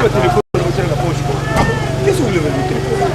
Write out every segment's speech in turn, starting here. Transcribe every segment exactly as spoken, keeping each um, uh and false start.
Qu'est-ce que vous voulez avec le téléphone ?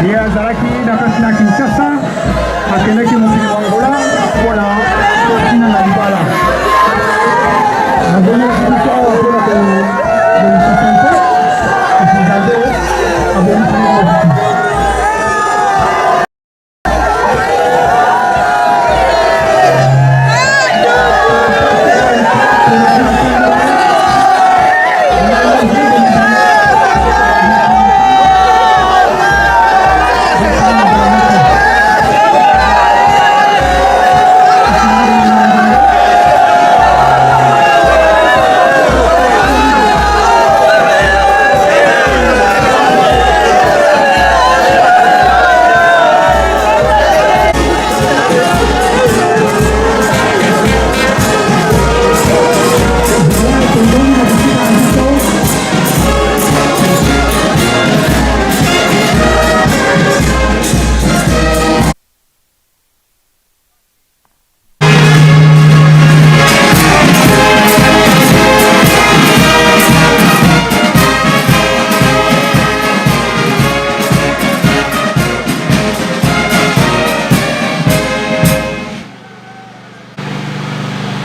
Ye azalaki na kati na Kinshasa, akendeki mokili mwa Angola mpo na kotina na libala. Nazongelaki biso awa mpo na ko-, kolekisa mpe, kasi Nzambe abongisi biso.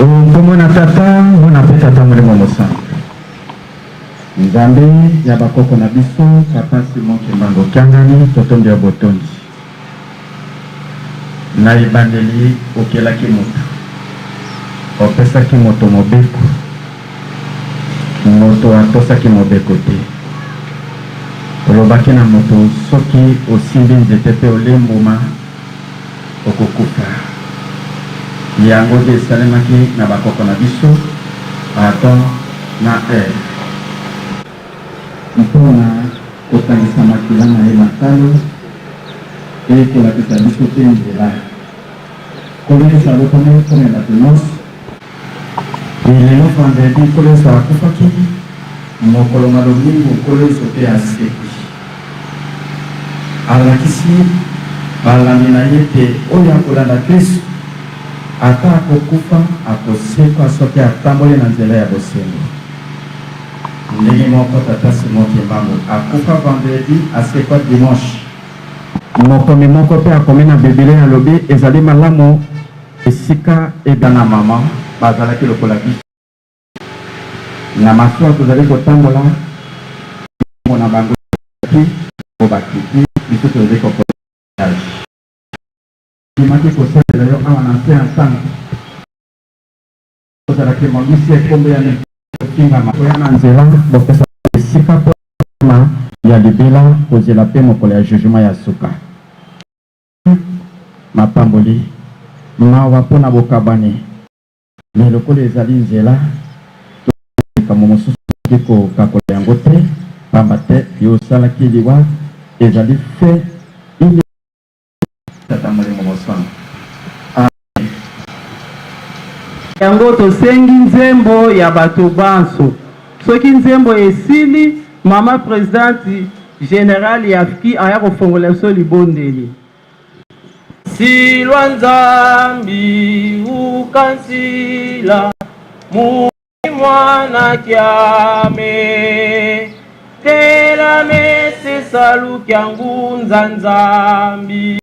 O nkombo na Tata, Mwana mpe Tata Molimo Mosantu. Nzambe ya bakoko na biso, Papa Simon Kimbangu Kiangani, totondi yo botondi. Na ebandeli okelaki moto, opesaki moto mobeko, moto atosaki mobeko te. Olobaki na moto: "Soki osimbi nzete mpe olie mbuma, okokufa." Yango nde esalemaki na bakoko na biso, Adam na Eve. Mpo na kotangisa makila na ye na talo, mpe kolakisa biso mpe nzela. Nkolo Yesu alokami mpo na bato nyonso. E lelo vendredi, Nkolo Yesu akufaki, mokolo na lomingo Nkolo Yesu mpe asekwi. Alakisi balandi na ye te oyo akolanda Kristo, ata akokufa, akosekwa soki atamboli na nzela ya bosembo. Ndenge moko Tata Simon Kimbangu akufa vendredi, asekwa dimanche. Mokomi moko mpe akomi na Biblia, alobi ezali malamu esika ebana mama bazalaki lokola biso. Na masuwa tozali kotambola, mona bango bakiti, bakiti, biso tozali kokola. Ndimaki kosalela yo awa na nse ya ntango. Ozalaki mongisi ya kombo ya mikoki na makoya na nzela, bopesa esika mpo na ya libela, kozela mpe mokolo ya jugement ya suka. Mapamboli, mawa mpo na bokabwani. Mais lokola ezali nzela, likambo mosusu okoki kokakola yango te, pamba te yo osalaki liwa, ezali fait. Tata Molimo Mosantu. Yango tosengi nzembo ya bato banso. Soki nzembo esili, mama presidente générale ya fki aya kofongola biso libondeli. Silwa Nzambi ukansila, mu mwana kiame, telamese salu kia ngunza Nzambi.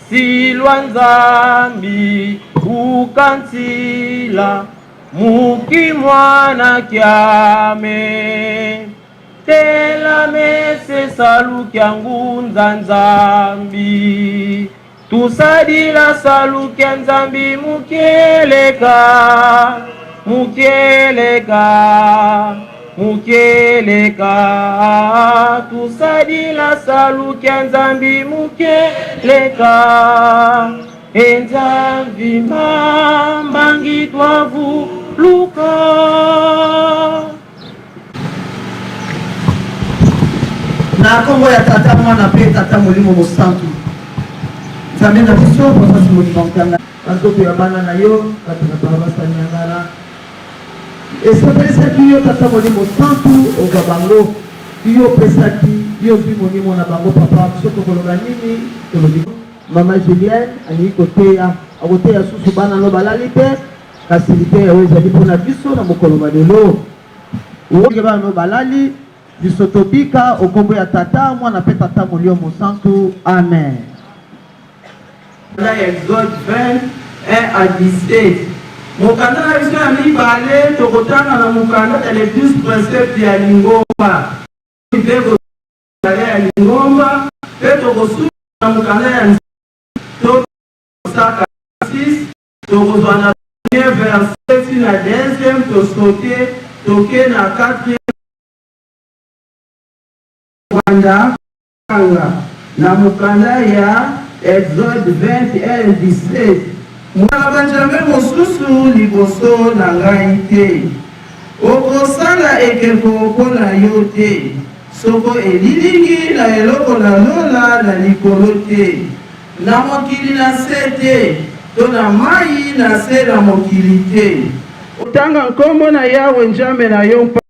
Silwa Nzambi ukansila, mu kimwana kiame, telamese salu kia ngunza Nzambi. Tusadila salu kia Nzambi mu kieleka, mu kieleka, mu kieleka. Tusadila salu kia Nzambi mu kieleka. E Nzambi, ma mbangi twavuluka. Na kombo ya Tata, Mwana mpe Tata Molimo Mosantu. Nzambe na biso, papa Simon Kimbangu, tanga banzoto ya bana na yo, bato na baba basanyangana. Esepesaki yo, Tata Molimo Santu, ozwa bango. Yo opesaki, yo ozwi molimo na bango, papa. Biso tokoloba nini? Tolobi, mama Julienne alingi koteya, akoteya susu bana no balali te, kasi liteya oyo ezali mpo na biso na mokolo ma lelo. Woke bana no balali, biso tobika o kombo ya Tata, Mwana mpe Tata Molimo Mosantu. Amen. Na Exode vingt, un à dix-sept. Mokanda na biso ya mibale, tokotanga na mokanda ya les douze préceptes ya lingomba. Mpe mokanda ya lingomba, mpe tokosuka na mokanda ya nz-, to saka six, tokozwa na premier verset ti na deuxième, tosote, toke na quatrième. Banda tanga na mokanda ya Exode vingt et un dix-sept. Mwana Benjamin mosusu liboso na ngai te. Okosala ekeko mpo na yo te, soko elilingi na eloko na lola na likolo te, na mokili na se te, to na mai na se na mokili te. Otanga nkombo na Yawe Nzambe na yo mpamba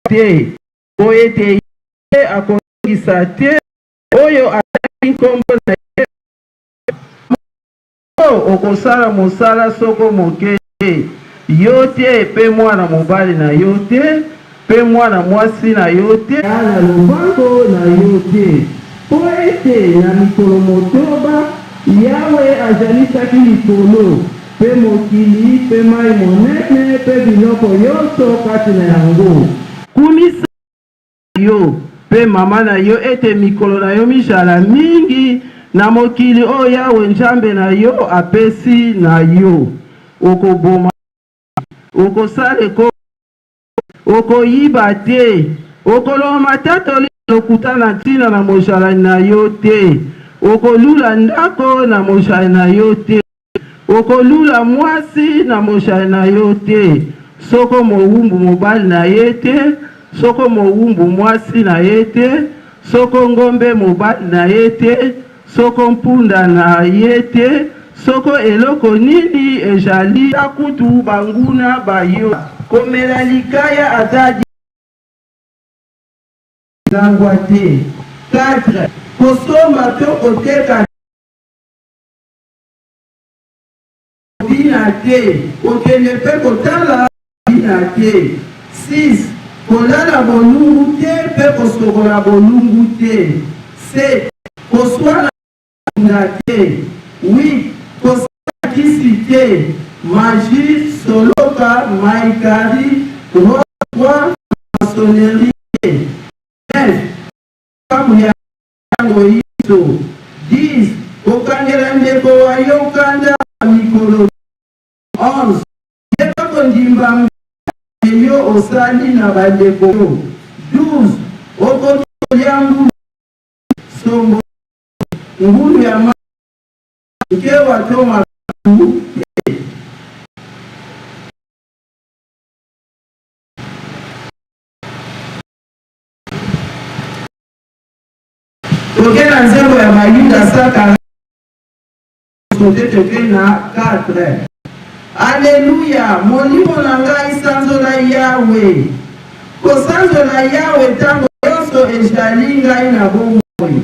te, mpo ete ye akozongisa te oyo atangi nkombo na ye. Moko okosala mosala soko moke te, yo te, mpe mwana mobali na yo te, mpe mwana mwasi na yo te, na lobwaku na yo te, mpo ete na mikolo motoba Yawe azalisaki likolo, mpe mokili, mpe mai monene, mpe biloko nyonso kati na yango. Kumisa yo mpe mama na yo, ete mikolo na yo mizala mingi na mokili oyo Yawe Nzambe na yo apesi na yo. Okoboma, okosala eko-, okoyiba te, okolonga matatoli ya lokuta na ntina na mozalani na yo te, okolula ndako na mozalani na yo te. Okolula mwasi na mojali na yo te, soko mowumbu mobali na ye te, soko mowumbu mwasi na ye te, soko ngombe mobali na ye te, soko mpunda na ye te, soko eloko nini ezali. Kutu banguna ba yo. Komela likaya ata di-, langwa te. Quatre, kosomba to koteka bina te, kokende mpe kotala bina te. Six, kolala bolumbu te mpe kosokola bolumbu te. Sept, koswana na te. Huit, kosala kisi te, magie, soloka, maïkari, rose, maçonnerie te. Neuf, kamu ya tango iso. Dix, kokangela ndeko wa yo kanda ya mikolo. Onze, yeba kondimba mbi yo osali na bandeko yo. Douze, okoki kolia ngulu, sombo, ngulu ya ma-, nkewa to makambo. Toke na nzembo ya Bayuda saka, toke na quatre. Aleluya, molimo na ngai, sanzola Yawe. Kosanzola Yawe tango nyonso ezali ngai na bomoi.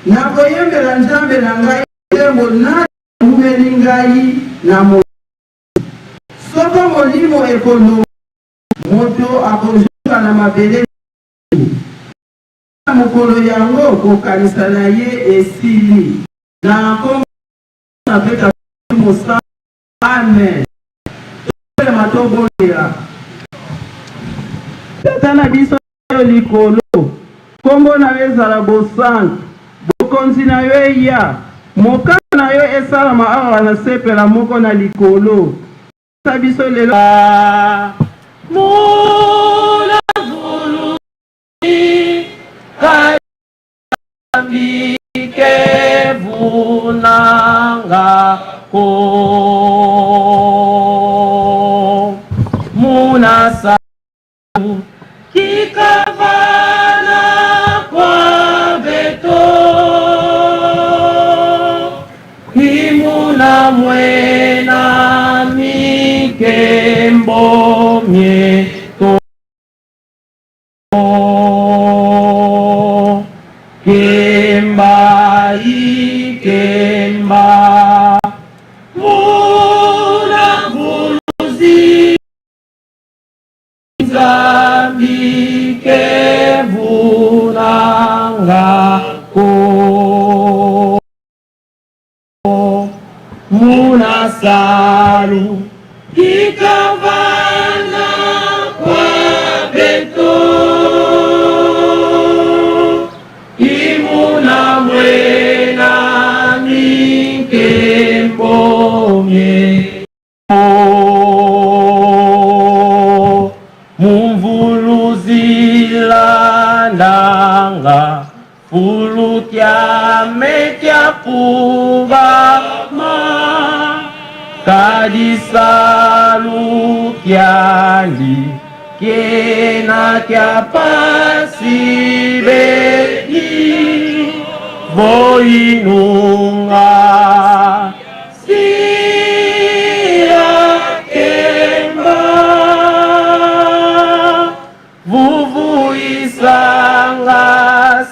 Nakoyembela Nzambe na ngai nzembo, na eumeli ngai na mo-, soko molimo ekolo, moto akozonga na mabele. Na mokolo yango, kokanisa na ye esili. Na nkombo na Tata, Mwana, Mosantu. Amen. Totelema, tobondela. Tata na biso ya likolo, nkombo na yo ezala bosantu, bokonzi na yo eya, mokano na yo esalama awa na se pela moko na likolo. Sa biso lelo. Muna vuluzi, kadi Nzambi ke vunanga ko. Muna sa kikavana kwa beto, i muna mwena minkembo mieto. Kemba, i kemba, muna vuluzi, Nzambi ke vunanga ko. Muna salu kikavana kwa beto, i muna mwena minkembo mie. Mumvuluzi landanga fulu kiame kia kubama, kadi salu kiandi kena kia mpasi beni. Vo i nunga sia kemba, vuvu i sanga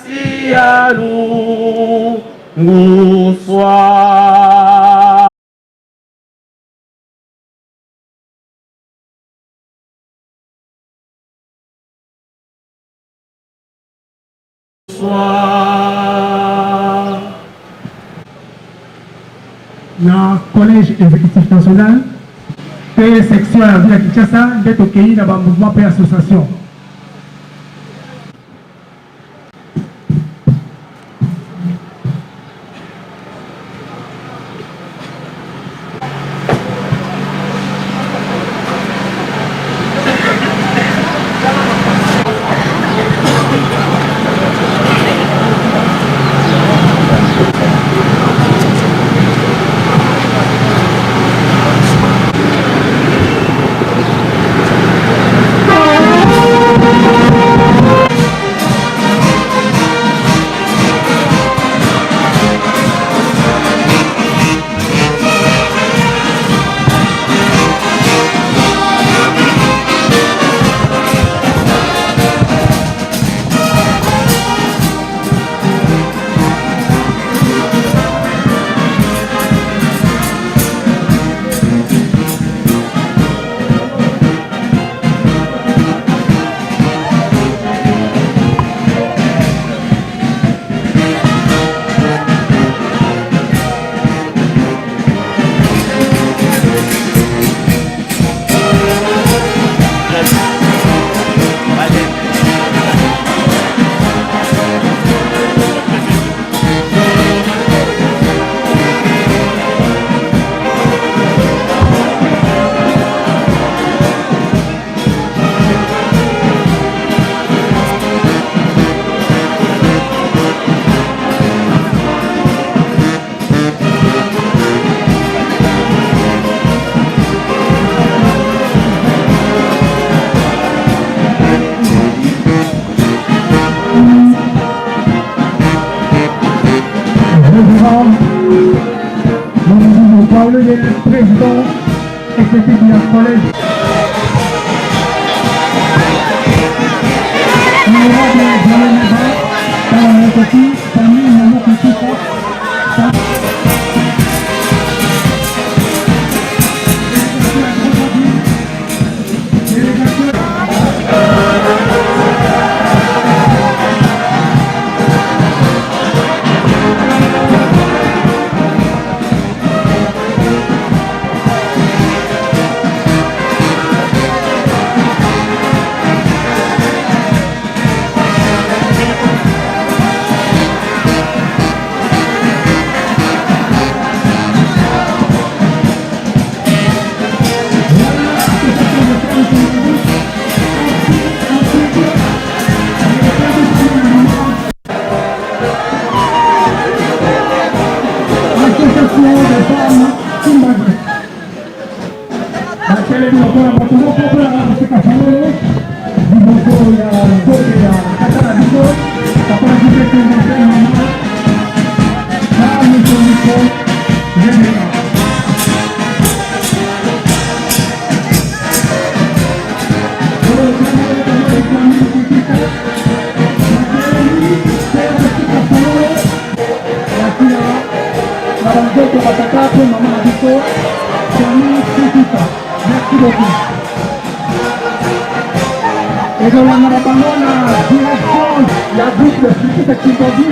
sia lunguswa. Na Collège Exécutif National, mpe section ya ville ya Kinshasa, nde tokei na ba mouvement mpe association. Le président exécutif du collège, honorable Jean-René Bas, par la famille, maman Kouchouka, par Association des femmes Kimbangu. Batelemi lokola bato moko mpo na kosika fololo liboso ya nzoto ya tata na biso, papa José Kemba mpe mama Charles Soliko Rebeka. Oyo ntango oyo tomoni famille Kikita batelemi mpe ya kosika fololo. Merci na banzoto, batata mpe mama na biso, famille Kikita. Merci beaucoup. Ekolanda na bango na direction ya groupe de Kikita Kimbangu.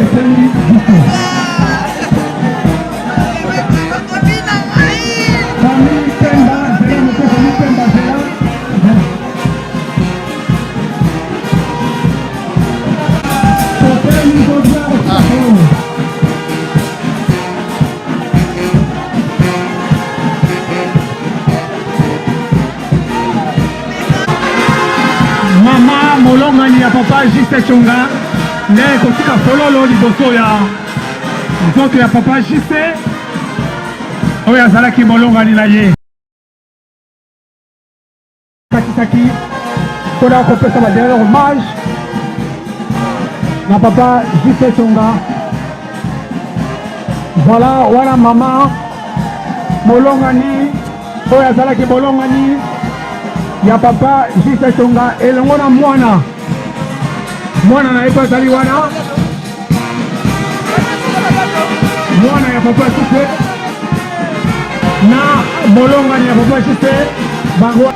Famille Pemba, zela moke, famille Pemba, zela. Mama molongani ya papa Juste Tsonga, nde kotika fololo liboso ya nzoto ya papa Juste, oyo azalaki molongani na ye. Katisaki mpo na kopesa ba dernier hommage na papa Juste Tsonga. Voilà, wana mama molongani, oyo azalaki molongani ya papa Juste Tsonga, elongo na mwana. Mwana na ye mpe azali wana. Mwana ya papa Juste na molongani ya papa Juste, bango.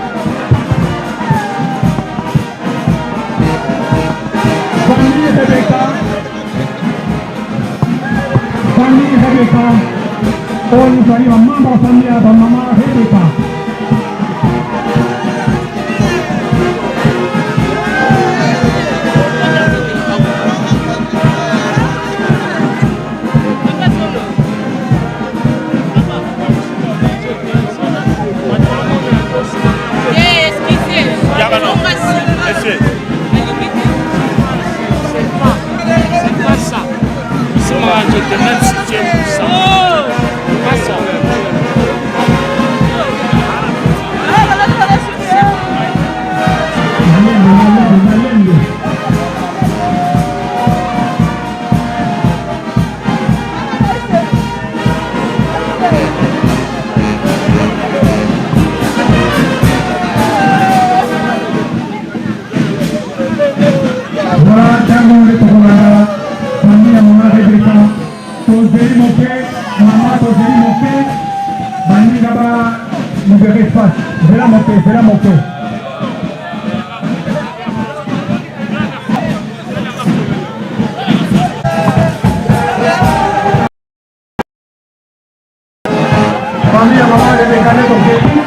Famille Rebecca. Famille Rebecca. Oyo ezali ba membre ya famille ya ba mama Rebecca. Voilà, ntango nde tokolanda famille ya mama Rebecca. Tozeli moke, mama, tozeli moke. Baninga ba libérer espace. Zela moke, zela moke. Famille ya mama Rebecca nde tokei.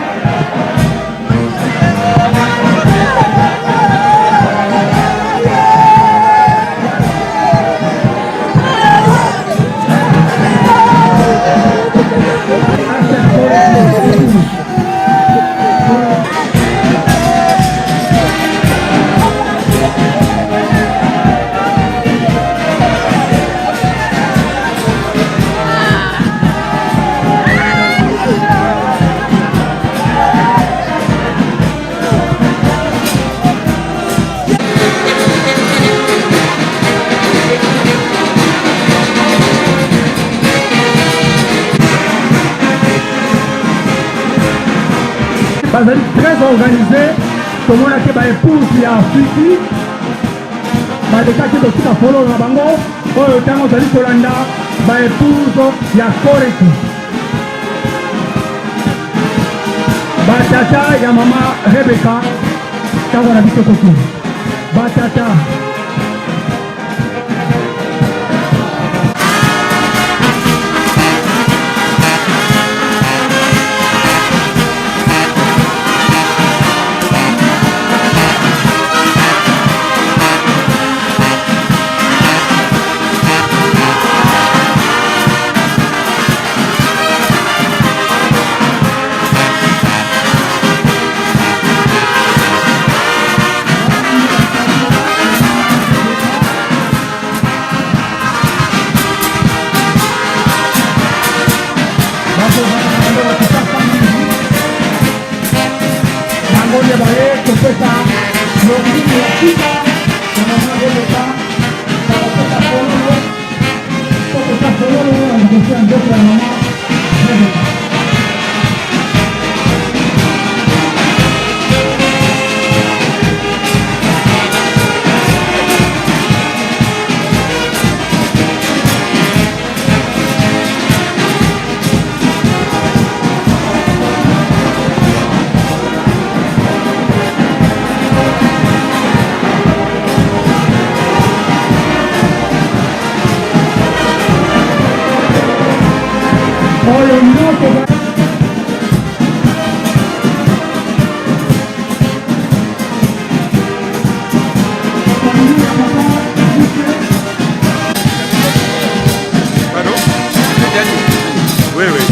Bazali très organisés. Tomonaki ba épouses ya Fifi. Balekaki kotika fololo na bango, oyo ntango ozali kolanda ba épouses ya Koreki. Batata ya mama Rebecca, ntango na biso ekoki. Batata. Bango nde baye kopesa lokumu ya sika na mama Rebecca, bakopesa fololo, bakopesa fololo na liboso ya nzoto ya mama Rebecca. Pardon? Oui, oui.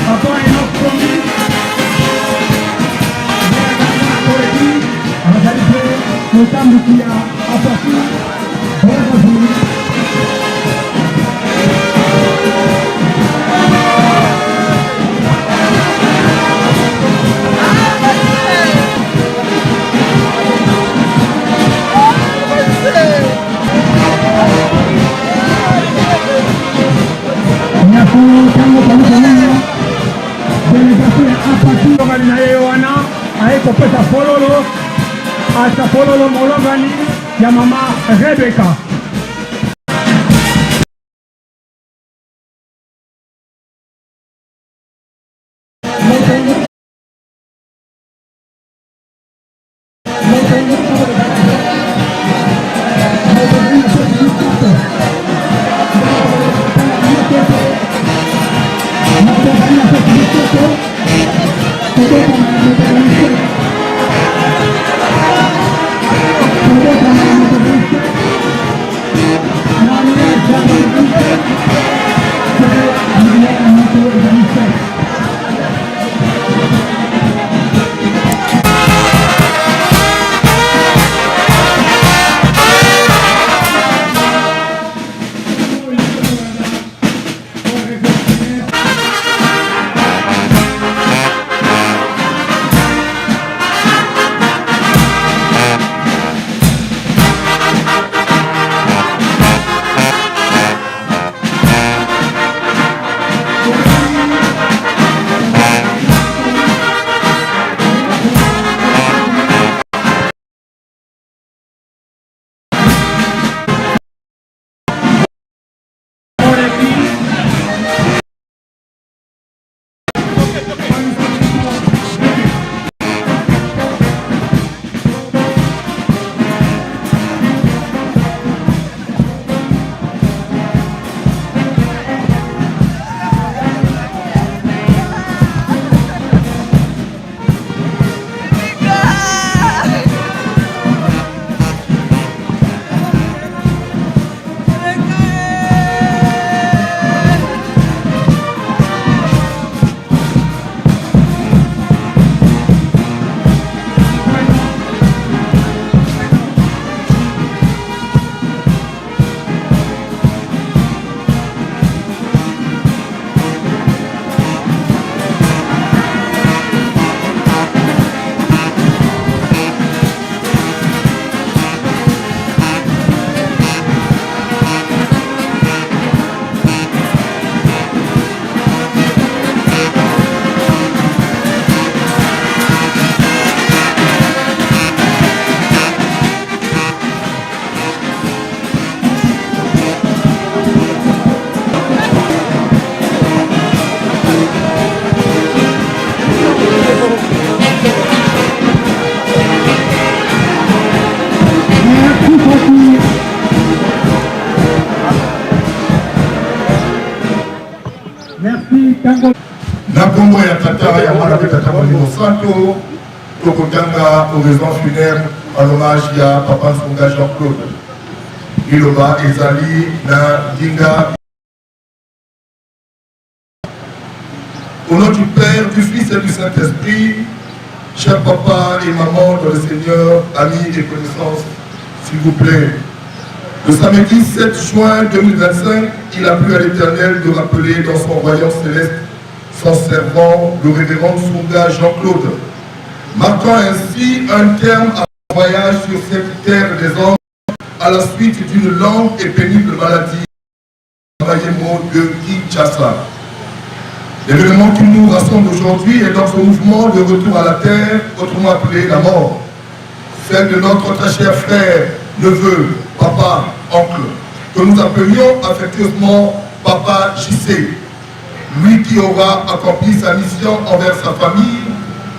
Papa Enoch Kombi, azali mpe motambwisi ya Apasu. Nyakulu, ntango tozali komona délégation ya Apasu, molongani na ye wana aye kopesa fololo, ata fololo molongani ya mama Rebecca. Merci, Tango. Na kombo ya Tata, ya Mwana mpe Tata Molimo Santu, tokotanga oraison funèbre en hommage ya Papa Nsunga Jean-Claude. Liloba ezali na ndinga. Au nom du Père, du Fils et du Saint-Esprit, cher papa et maman dans le Seigneur, amis et connaissances, s'il vous plaît. Le samedi sept juin deux mille vingt-cinq, il a plu à l'Éternel de rappeler dans son royaume céleste son servant, le révérend Nsunga Jean-Claude, marquant ainsi un terme à son voyage sur cette terre des hommes à la suite d'une longue et pénible maladie à Mayemo de Kinshasa. L'événement qui nous rassemble aujourd'hui est donc ce mouvement de retour à la terre, autrement appelé la mort. Celle de notre très cher frère, neveu, papa, oncle, que nous appelions affectueusement Papa J C. Lui qui aura accompli sa mission envers sa famille,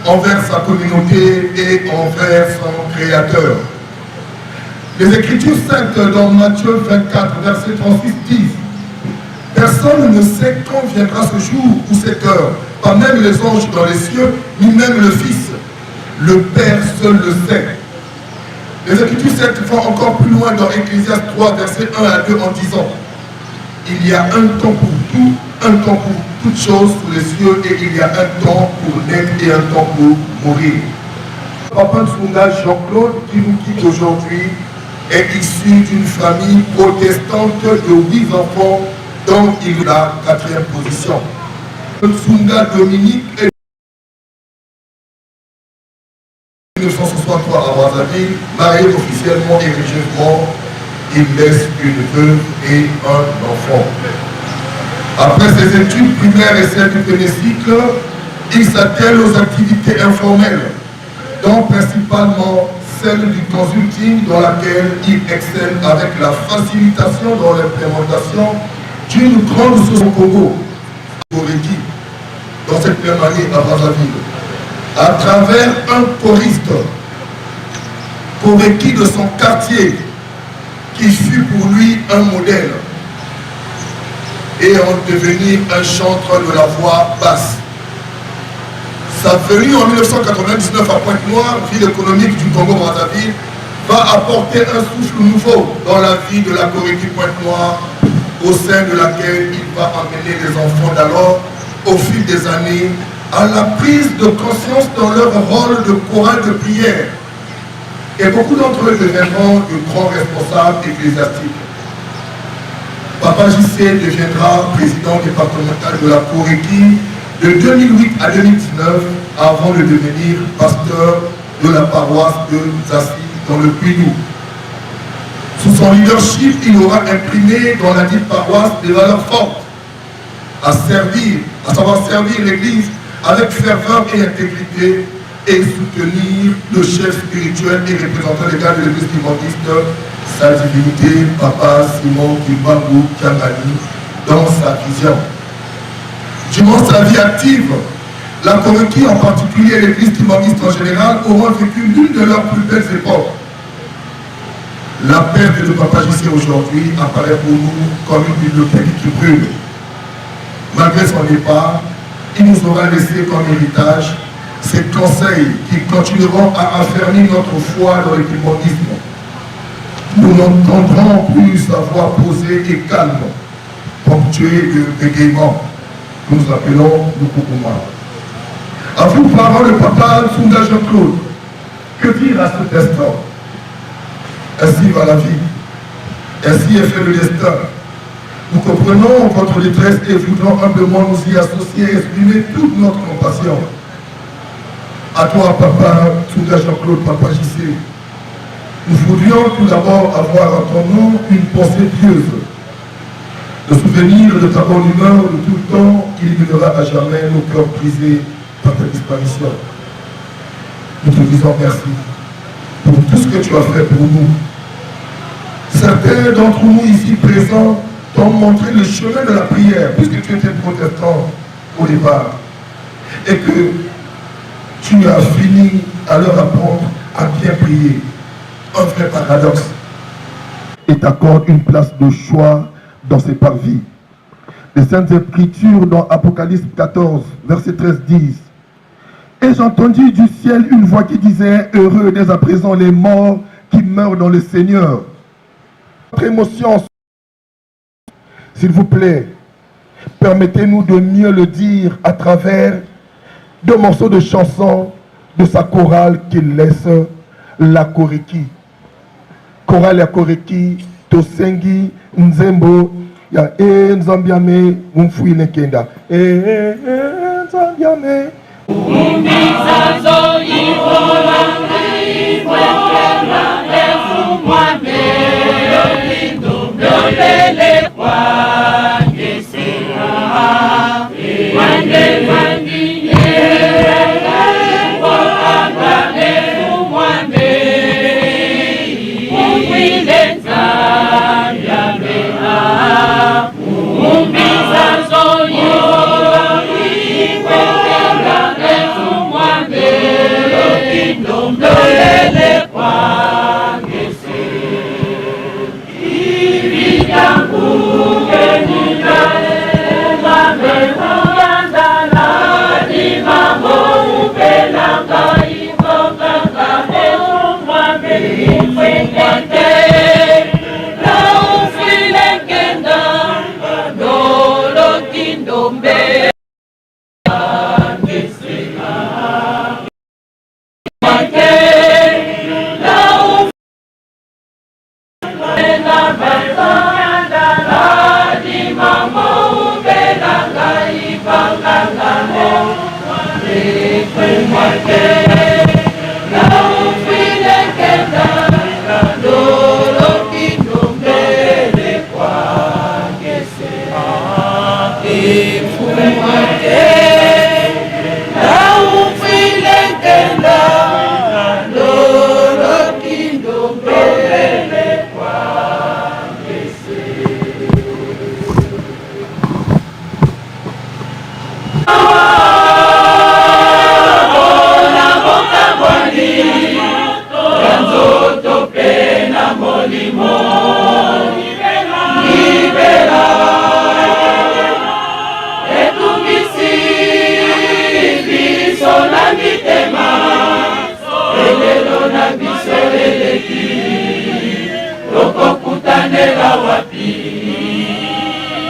envers sa communauté et envers son Créateur. Les Écritures saintes dans Matthieu vingt-quatre, verset trente-six disent : « Personne ne sait quand viendra ce jour ou cette heure, pas même les anges dans les cieux, ni même le Fils. Le Père seul le sait. » Les Écritures saintes vont encore plus loin dans Ecclésiaste trois, versets un à deux, en disant : « Il y a un temps pour tout, un temps pour toutes choses sous les cieux, et il y a un temps pour naître et un temps pour mourir. » Papa Nsunga Jean-Claude, qui nous quitte aujourd'hui, est issu d'une famille protestante de huit enfants, dont il est la quatrième position. Nsunga Dominique est mille neuf cent soixante-trois à Brazzaville, marié officiellement et religieusement, il laisse une veuve et un enfant. Après ses études primaires et celles du premier cycle, il s'attelle aux activités informelles, dont principalement celle du consulting, dans laquelle il excelle avec la facilitation dans l'implémentation d'une grande société au Congo, Koreki, dans cette même année à Brazzaville, à travers un choriste, Koreki de son quartier, qui fut pour lui un modèle et en devenir un chantre de la voix basse. Sa venue en mille neuf cent quatre-vingt-dix-neuf à Pointe-Noire, ville économique du Congo-Brazzaville, va apporter un souffle nouveau dans la vie de la Koreki Pointe-Noire, au sein de laquelle il va amener les enfants d'alors, au fil des années, à la prise de conscience dans leur rôle de chorale de prière. Et beaucoup d'entre eux deviendront de grands responsables ecclésiastiques. Papa J C deviendra président départemental de la Koreki de deux mille huit à deux mille dix-neuf, avant de devenir pasteur de la paroisse de Nzassi, dans le Kwilu. Sous son leadership, il aura imprimé dans ladite paroisse des valeurs fortes à servir, à savoir servir l'Église avec ferveur et intégrité et soutenir le chef spirituel et représentant légal de l'Église kimbanguiste, sa divinité, Papa Simon Kimbangu Kiangani, dans sa vision. Durant sa vie active, la Koreki en particulier et l'Église kimbanguiste en général auront vécu l'une de leurs plus belles époques. La perte de Papa J C aujourd'hui apparaît pour nous comme une bibliothèque qui brûle. Malgré son départ, il nous aura laissé comme héritage ces conseils qui continueront à affermir notre foi dans le kimbanguisme. Nous n'entendrons plus sa voix posée et calme, ponctuée de bégaiements, que nous appelons Lukukuma. À vous, parents de Papa Nsunga Jean-Claude, que dire à cet instant ? Ainsi va la vie. Ainsi est fait le destin. Nous comprenons votre détresse et voudrons humblement nous y associer et exprimer toute notre compassion. À toi, Papa Nsunga Jean-Claude, Papa J C, nous voudrions tout d'abord avoir en ton nom une pensée pieuse. Le souvenir de ta bonne humeur de tout le temps illuminera à jamais nos cœurs brisés par ta disparition. Nous te disons merci pour tout ce que tu as fait pour nous. Certains d'entre nous ici présents t'ont montré le chemin de la prière, puisque tu étais protestant au départ, et que tu as fini à leur apprendre à bien prier. Un vrai paradoxe. Et t'accorde une place de choix dans ses parvis. Les Saintes Écritures, dans Apocalypse quatorze, verset treize, disent : « Et j'entendis du ciel une voix qui disait : Heureux dès à présent les morts qui meurent dans le Seigneur. » Notre émotion, s'il vous plaît, permettez-nous de mieux le dire à travers deux morceaux de chansons de sa chorale qu'il laisse, la Koreki. Chorale ya Koreki, tosengi nzembo ya E Nzambi ame, umfwile nkenda. E, e, e, Nzambi ame. Umbiza zo ikolanga ikolanga, e Mfumu ame, lulindo lolele kwa ngesera. Wande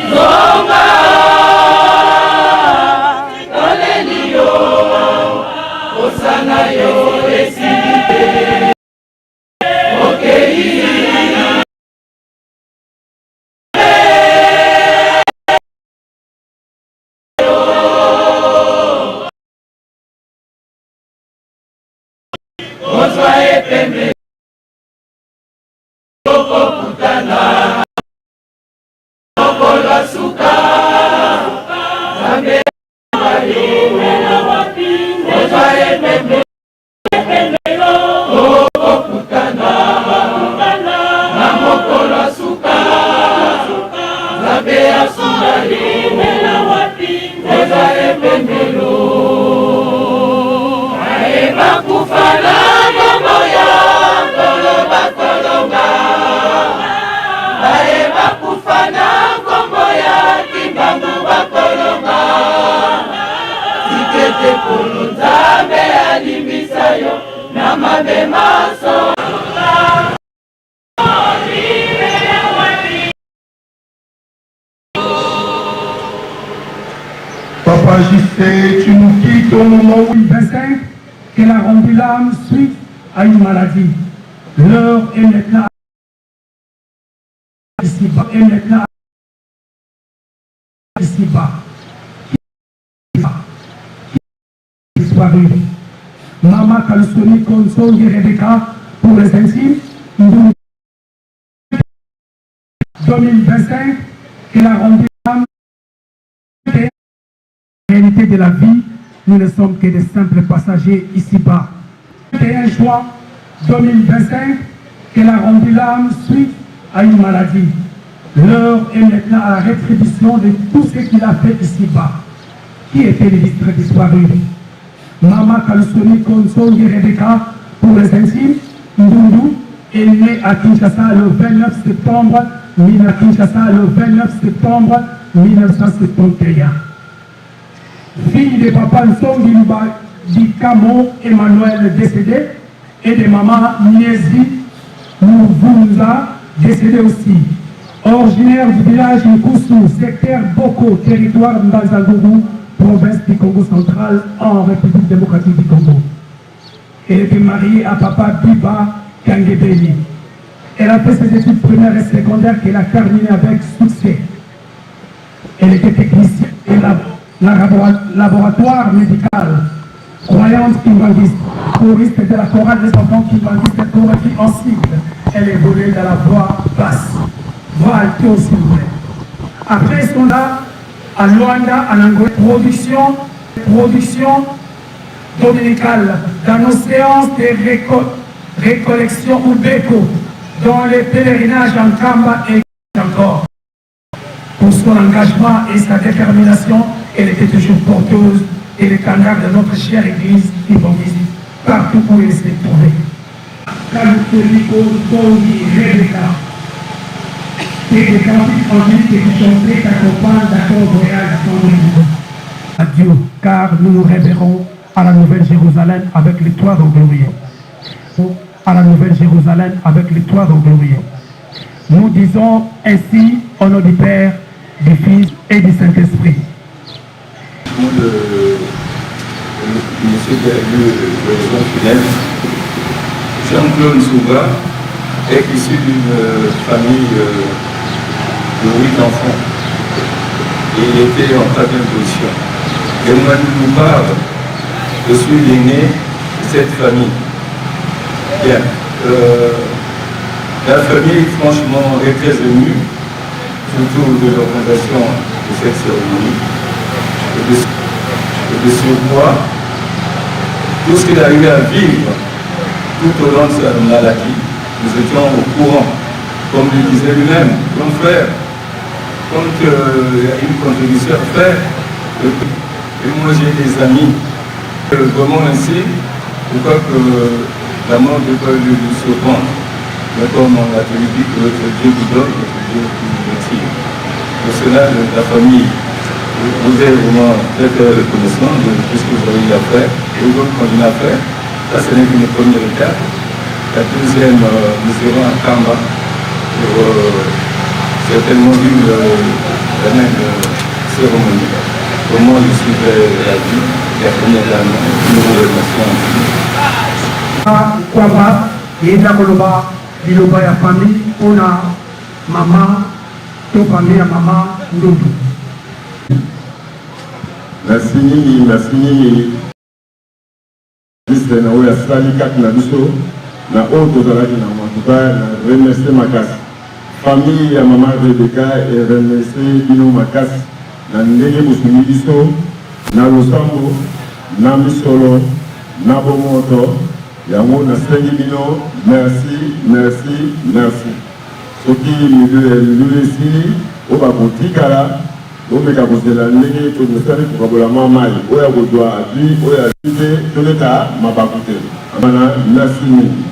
Zonga, toleli yo, posa na yo esili te. Okei. Ozwa epemelo, tokokutana mokolo ya suka. Nzambe, ozwa epemelo, tokokutana na mokolo ya suka. Nzambe ya sika, ozwa epemelo. Baye bakufa na Kongo ya Kongo bakolonga. Baye bakufa na Kongo ya Kimbangu bakolonga. Tika ete Nkolo Nzambe alimbisa yo na mabe manso. Papa J C, tu nous quittes au moment où il vingt-cinq, qu'elle a rendu l'âme suite à une maladie. L'heure est maintenant ici-bas, est maintenant ici-bas. Disparu. Mama Kalusoni Konsongi Rebecca, pour les intimes, Ndundu, deux mille vingt-cinq, qu'elle a rendu l'âme. Réalité de la vie, nous ne sommes que des simples passagers ici-bas. Vingt et un juin deux mille vingt-cinq, qu'elle a rendu l'âme suite à une maladie. L'heure est maintenant à la rétribution de tout ce qu'il a fait ici-bas. Qui était l'illustre disparu ? Mama Kalusoni Konsongi Rebecca, pour les intimes, Ndundu, est née à Kinshasa le vingt-neuf septembre mille neuf cent, Kinshasa le vingt-neuf septembre mille neuf cent septante et un. Fille de papa Nsongi Luba Dikamo Emmanuel, décédé, et de maman Niezi Luvunza, décédée aussi. Originaire du village Nkusu, secteur Boko, territoire Mbanza-Ngungu, province du Kongo Central, en République démocratique du Congo. Elle était mariée à papa Biba Kangebeni. Elle a fait ses études primaires et secondaires qu'elle a terminées avec succès. Elle était technicienne de la, la labora-, laboratoire médical, croyante kimbanguiste, choriste de la chorale des enfants kimbanguistes, Koraki en sigle. Elle évoluait dans la voix basse, voix alto, s'il vous plaît. Après son âge, à Luanda, en Angola, production, production dominicale dans nos séances de réco-, récollection ou beko, dans les pèlerinages en Kamba et encore. Pour son engagement et sa détermination, elle était toujours porteuse de l'étendard de notre chère église kimbanguiste, partout où elle s'est trouvée. Kaluteliko Tongi Rebecca, que des cantiques angéliques et qui chantaient t'accompagnent dans ton voyage sans retour. Adieu, car nous nous réveillerons à la Nouvelle Jérusalem avec les trois glorieux. À la Nouvelle Jérusalem avec les trois glorieux. Nous disons ainsi au nom du Père, du Fils et du Saint-Esprit. Pour le, le monsieur qui a eu le, le soin funèbre, Jean-Claude Souga est issu d'une, euh, famille, euh, de huit enfants. Et il était en troisième position. Et moi, d'une part, je suis l'aîné de cette famille. Bien. Euh, la famille, franchement, est très émue, surtout de l'organisation de cette cérémonie. Et de, et de surcroît, tout ce qu'il a eu à vivre tout au long de sa maladie, nous étions au courant. Comme le disait lui-même, grand frère, quand, euh, il y a une contribution à faire, et, et moi j'ai des amis, euh, vraiment ainsi, je crois que la mort ne peut lui, lui surprendre. Mais comme on l'a dit, que notre Dieu vous donne, notre Dieu vous retire. Pour cela, le, la famille, vous êtes vraiment très, très reconnaissant de tout ce que vous avez eu à faire et vous continuez à faire. Ça, ce n'est qu'une première étape. La deuxième, euh, nous irons à Kamba pour, euh, Certainement une, euh, quand même, euh, cérémonie. Pour moi, je suis très ravi. Et à première dame, nous vous remercions. Kwamba yenda koloba liloba ya famille mpo na mama, to famille ya mama Ndundu. Merci mingi, merci mingi. Artiste na oyo asali kati na biso, na oyo tozalaki na yango. En tout cas, na remercier makasi famille ya mama Rebecca et remercier bino makasi na ndenge bosungi biso na losambo, na misolo, na bomoto. Yango nasengi bino merci, merci, merci. Soki milu-, milulu esili, oyo bakotikala, bomeka kozela ndenge tomesani kokabola mwa mai. Oyo akozwa azwi, oyo azwi te, toleka mabaku te. Amana, merci mingi.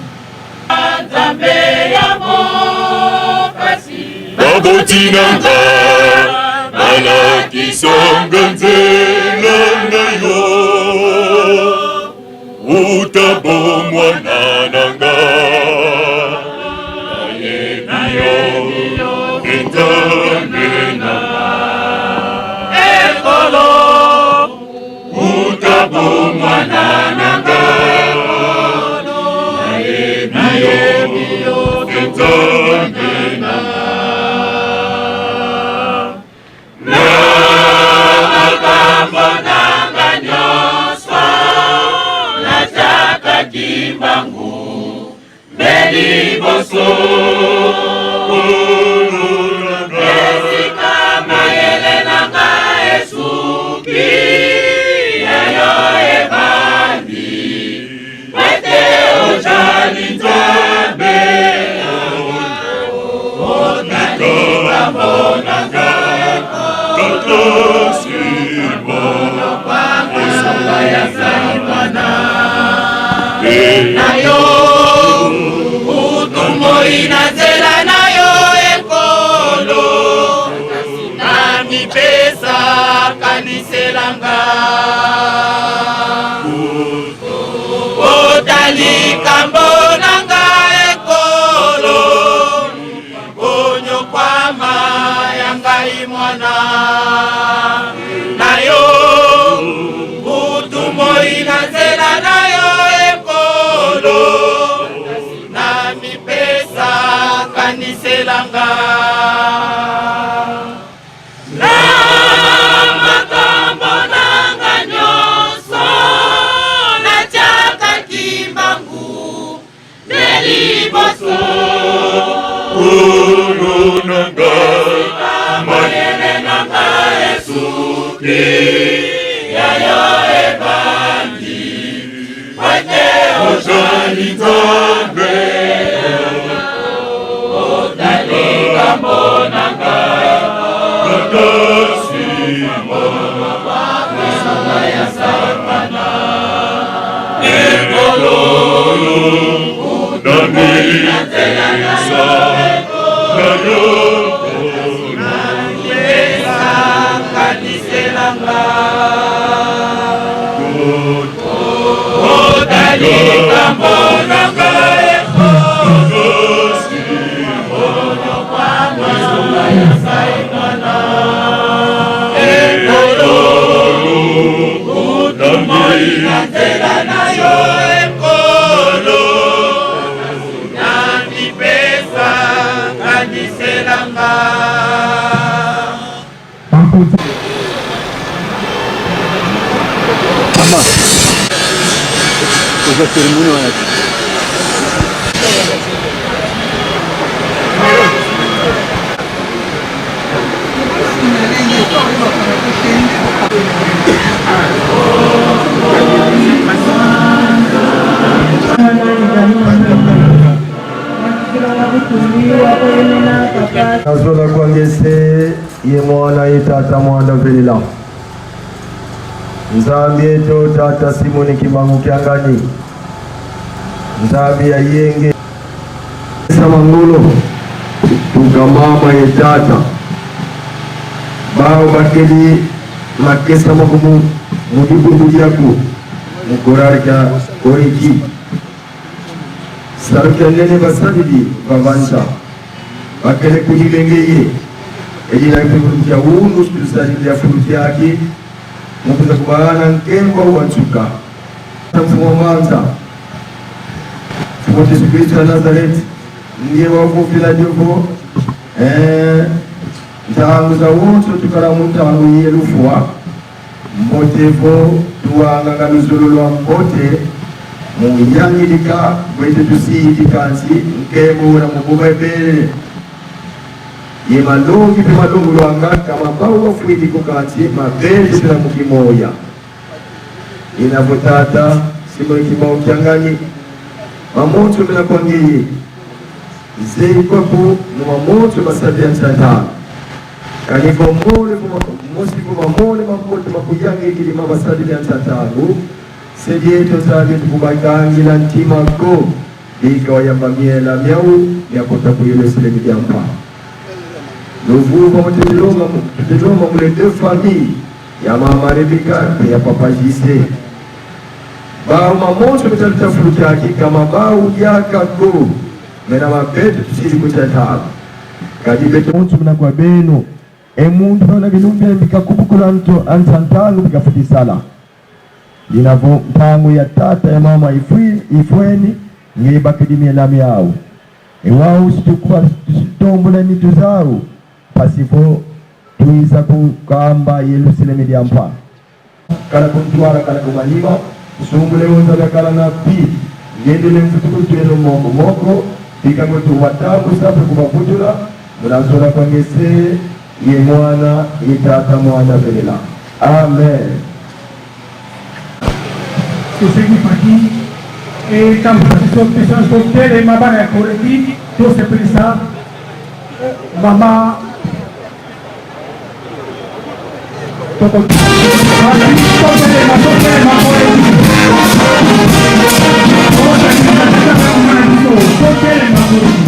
Nzambe ya mokasi. Baboti na nga, balakisanga nzela na yo. Uta bomwana na nga, nayebi yo, e Nzambe na nga. Ekolo, uta bomwana na nga, nayebi yo, e Nzambe na nga. Na makambo na nga nyonso, natiaka kimbangu nde liboso. Esika mayele na nga esuki, ya yo ebandi. Ete ozali Nzambe, otali bambo na nga, Tata Simon, esala ya Satana. E na yo, utu moi na nzela na yo, ekolo, na mipesa, kaniselanga. Otali nkombo na nga, ekolo, konyokwama ya ngai mwana na yo. Utu moi na nzela na yo, ekolo, na mipesa, kaniselanga. Na makambo na nga nyonso, natiaka kimbangu nde liboso. Nkolo na nga, mayele na nga esuki, ya yo ebandi. Ete ozali Nzambe, otali nkombo na nga, Tata Simon, esala ya Satana. Ekolo, na mipesa na yo, na mipesa, kaniselanga. Otali nkombo na nga, ekolo, konyokwama ya ngai mwana. Ekolo, utu moi na nzela na yo, ekolo, na mipesa, kaniselanga. Mama, oza cérémonie wana te. Nazola kwangese ye mwana ye tata Mwanda Velela. Nzambi eto, Tata Simoni Kimbangu Kiangani, Nzambi ya yenge. Sa mangolo, tuka mama ye tata, bawu bakedi makesa makumu mu dibundu diaku, mu korari kia Oriki. Salu kia nene basadidi bavansa, bakele kudimenge ye. E dina kipe mu nkia unu, Espiritu Santu dia fulu kiaki, mu kwiza kubahana nkembo wa nsuka. Mfumu a Mbanza, Mfumu Yesu Kristu ya Nazareti, nge wavovila dio vo, eh, ntangu zawonso tukala mu ntangu ye lufwa, mbote vo tuwanganga luzolo lwa mbote, mu yangidika kweto tusidi kansi, nkembo una mu buba ebele. Ye malongi mpe malongolwanga, ka ma bawu bafwidi ko kansi, mabele tula mu kimoya. Ina vo Tata, Simoni Kimbangu Kiangani, mamonso mena kwa ngeye. Zeyi kwaku mu mamonso basadi ya ntantangu. Kani vo mole, vo ma-, mosi vo mamole mambote makuyangikidi ma basadi ya ntantangu. Se dieto Nzambi, tukubakangila ntima ko. Bika wayamba miela miau, miakota ku Yerusalemi dia mpa. Luvuva mu tutiloma, tutiloma mu les deux familles, ya mama Rebecca mpe ya papa J C. Bawu mamonso beta lutafulu kiaki, ka ma bawu diaka ko. Mena ma beto tusidi ku ntantangu. Kadi beto monso mena kwa beno. E muntu mpana bilumbu bia mbi kakubukula nto a ntantangu bika fweti sala. Dina vo ntangu ya tata ya mama ifwi-, ifweni, nge bakidi miela miau. E wau si tukwa, si tutombula nitu zau, mpasi vo twiza kukamba Yerusalemi dia mpa. Kala ku ntwala, kala ku manima, sumbula e wonza biakala na pi, ngendele mvutu ku ntwelo moko moko, bika kwetu watambusa mpe kubavutula, muna zola kwa nge Se, ye Mwana, ye Tata Mwanda Velela. Amen. Tuseki pati, e kamba tiso, tiso, tiso, tele mabana ya koleti, to sepelisa, mama, toko, pati, to tele ma, to tele ma koleti. To tele ma koleti.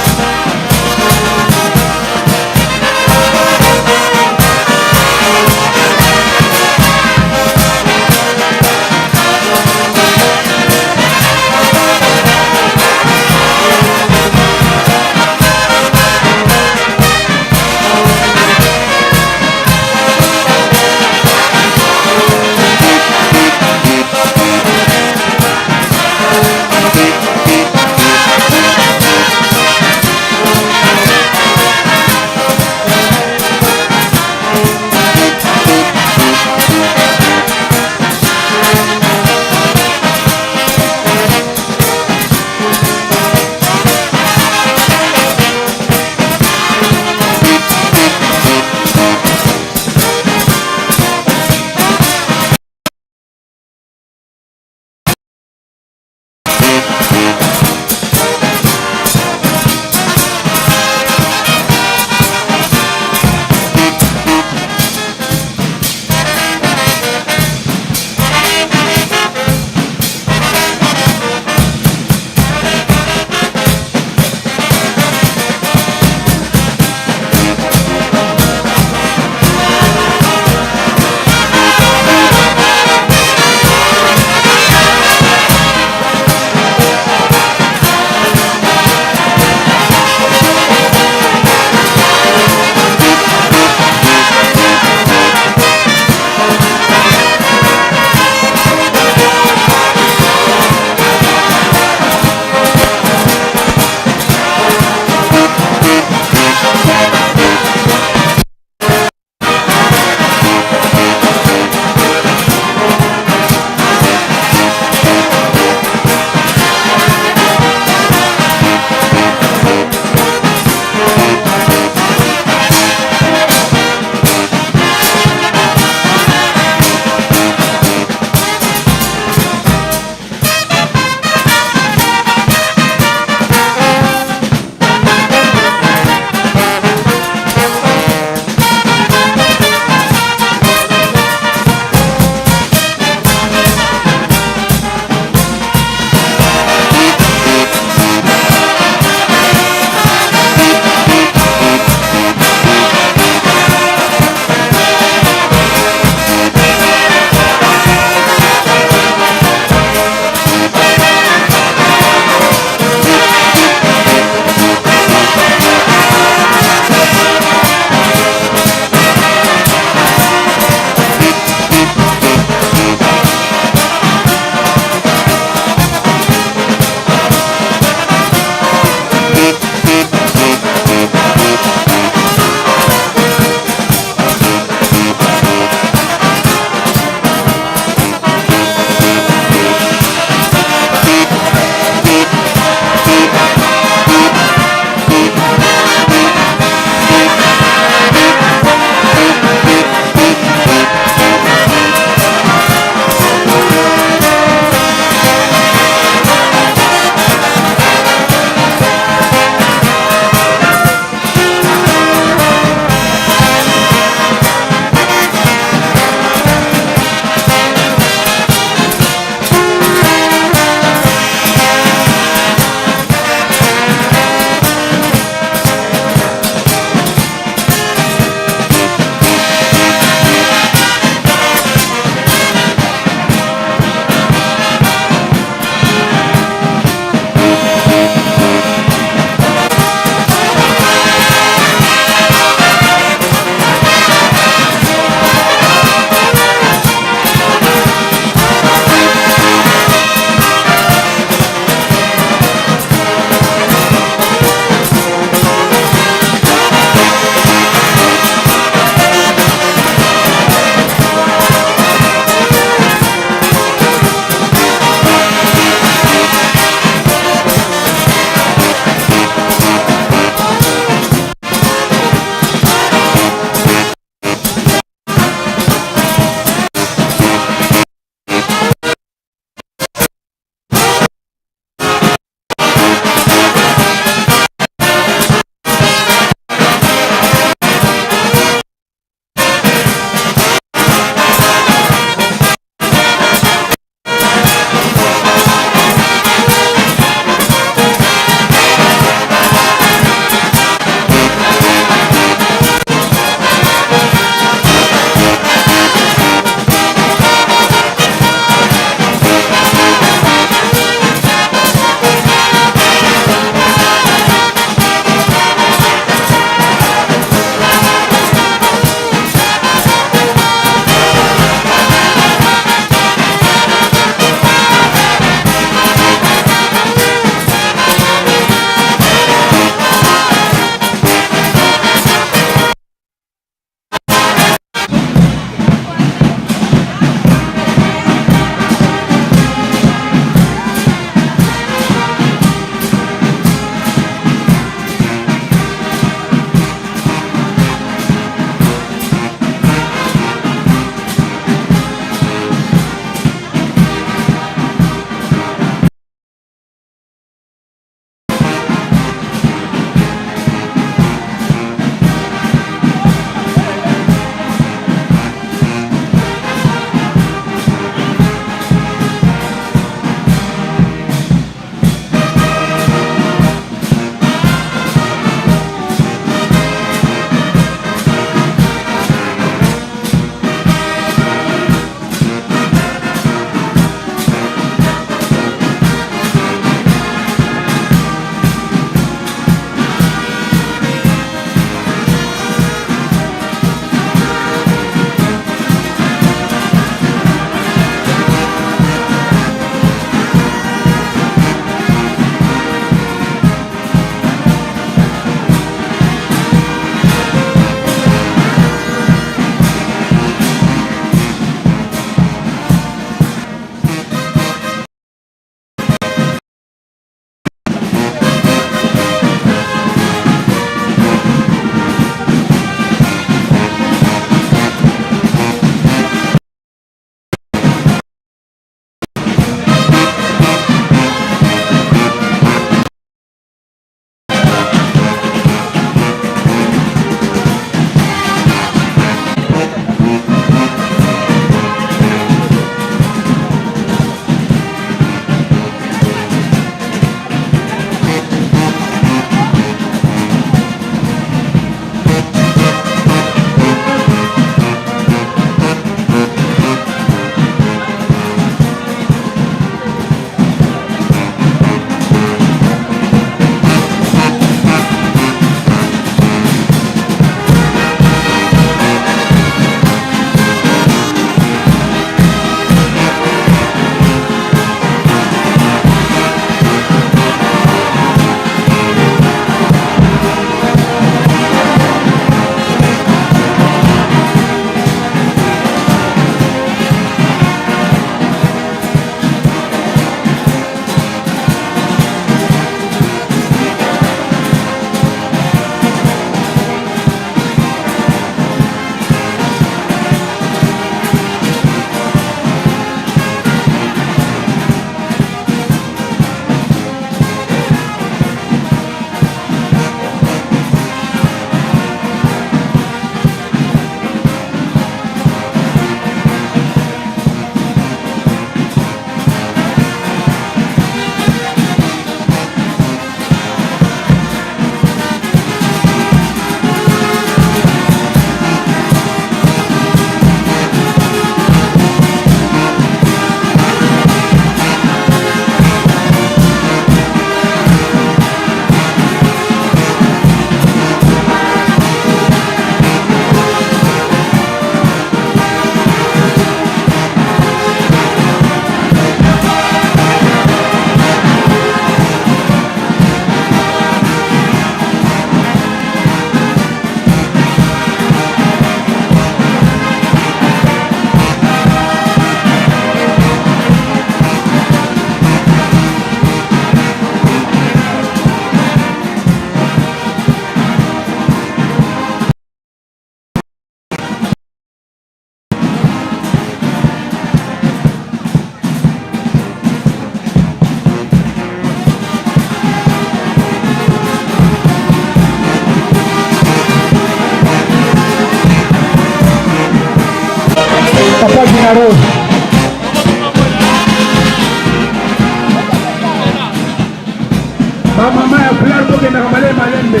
Ba mama ya Fleur, bokendaka malembe malembe.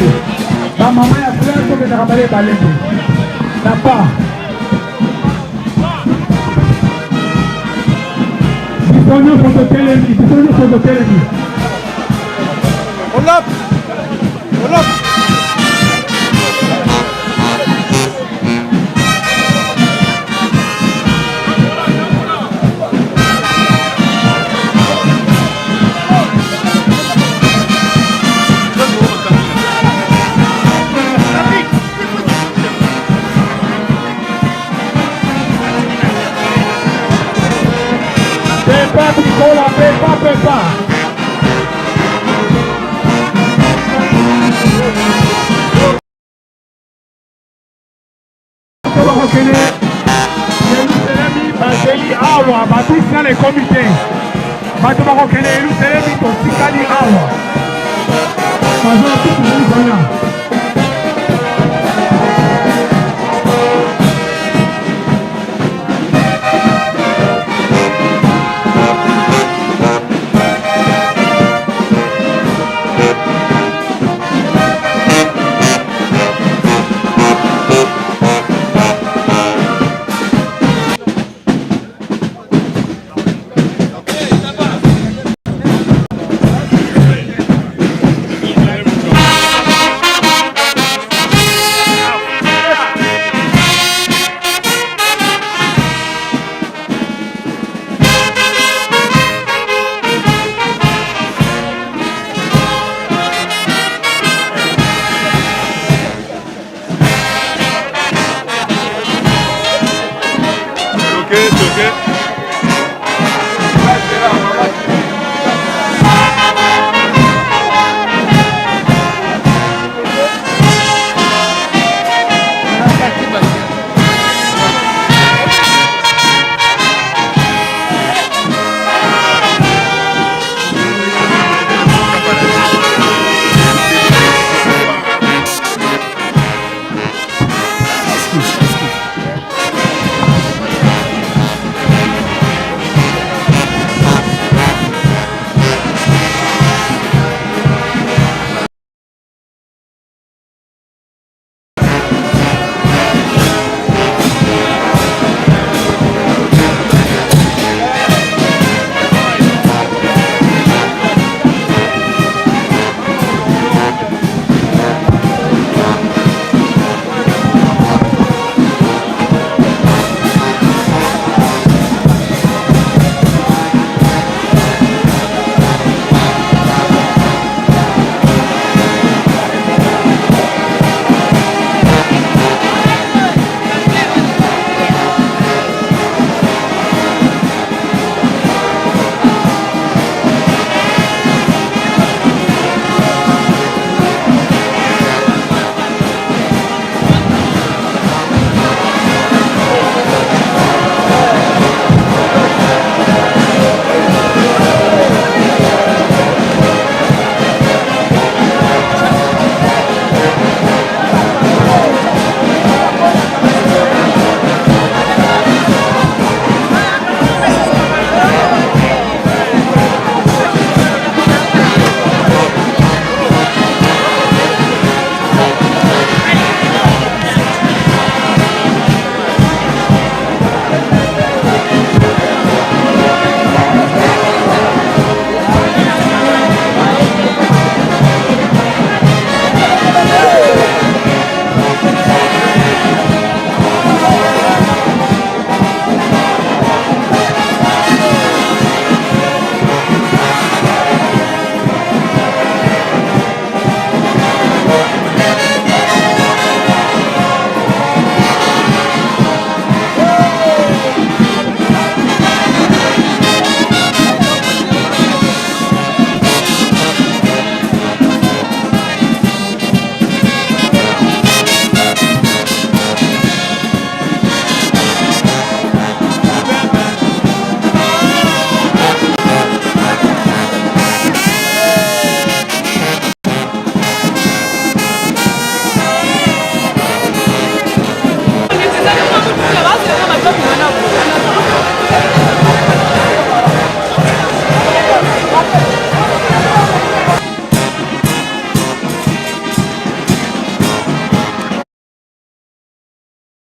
Ba mama ya Fleur, bokendaka malembe malembe. Na pas. Biso nyonso totelemi, biso nyonso totelemi. Olap! Olap! Pepa, pikola, pepa, pepa. Bato bakokende Yelusalemi bazali awa, ba bus nanu ekomi te. Bato bakokende Yelusalemi, totikali awa. Bazo kutu koya.